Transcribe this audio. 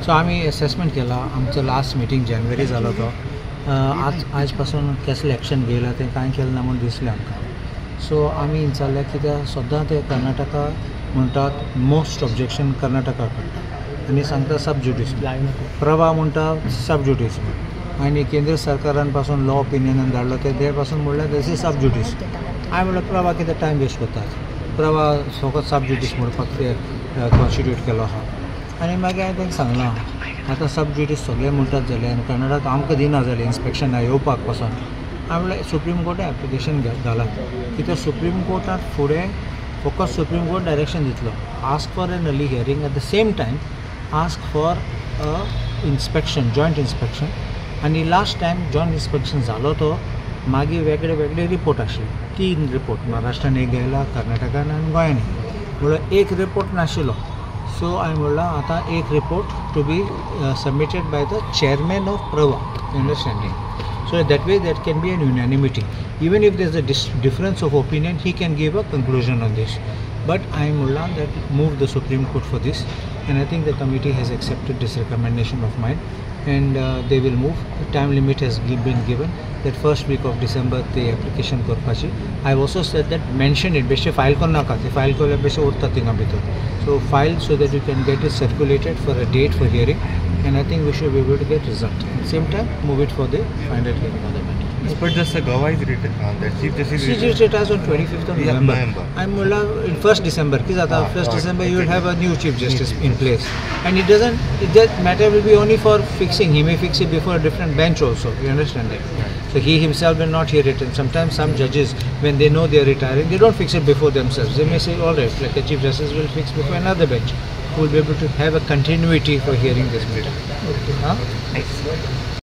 So आमी assessment केला. आमचो लास्ट मिटींग जानेवारी जालो तो आज आज पासून कसलें एक्शन घेयला तें कांय केलें ना म्हूण दिसलें आमकां. सो आमी विचारलें कित्याक सद्दां ते कर्नाटका म्हणटात मोस्ट ऑब्जेक्शन कर्नाटका काडटा आनी सांगता सब ज्युडीस, प्रभा म्हणटा सब ज्युडीस आनी केंद्र सरकारान पासून लॉ ओपिनियनान धाडलो ते पासून म्हणल्यार this is सब ज्युडीस. हांवें म्हणलें प्रभा कितें टायम वेस्ट करतात, प्रभा फकत सब ज्युडीस म्हणपाक ते कॉन्स्टिट्यूट केलो आहा. आनी मागीर हांवें तांकां सांगलां आतां सब ज्युडीस सगळे म्हणटात जाल्यार आनी कर्नाटक आमकां दिना जालें इन्स्पेक्शना येवपाक पासून. हांवें म्हणलें सुप्रीम कोर्टान एप्लिकेशन घालां कित्याक सुप्रीम कोर्टांत फुडें फकत सुप्रीम कोर्ट डायरेक्शन दितलो. Ask for an early hearing, at the same time ask for a inspection, joint inspection. आनी लास्ट टायम जॉयंट इन्स्पेक्शन जालो तो मागीर वेगळे वेगळे रिपोर्ट आशिल्ले, 3 रिपोर्ट महाराष्ट्रान एक गेला, कर्नाटकान आनी गोंयान. म्हणल्यार एक रिपोर्ट नाशिल्लो. सो हांवें म्हणलां आतां एक report to be submitted by the chairman of Prabha, understanding. So that way there can be an unanimity. Even if there is a difference of opinion, he can give a conclusion on this. But I am म्हणलां that move the Supreme Court for this, and I think the committee has accepted this recommendation of mine, and they will move. The time limit has been given that first week of December the application करपाची. I have also said that mention it, बेश्टे file करनाका, ते file केल्यार बेश्टे उरता थिंगा भितर. So file so that you can get it circulated for a date for hearing, and I think we should be able to get result. At the same time, move it for the final hearing of the matter. But just Goa is written on that Chief Justice. Chief Justice retires on 25th of November. I'm in 1st December. 1st December you will have a new Chief Justice in place, and it doesn't. That matter will be only for fixing. He may fix it before a different bench also. You understand that? Right. So he himself will not hear it. And sometimes some judges, when they know they are retiring, they don't fix it before themselves. They may say, all right, like the Chief Justice will fix before another bench, who will be able to have a continuity for hearing this matter. Okay. Huh? Nice.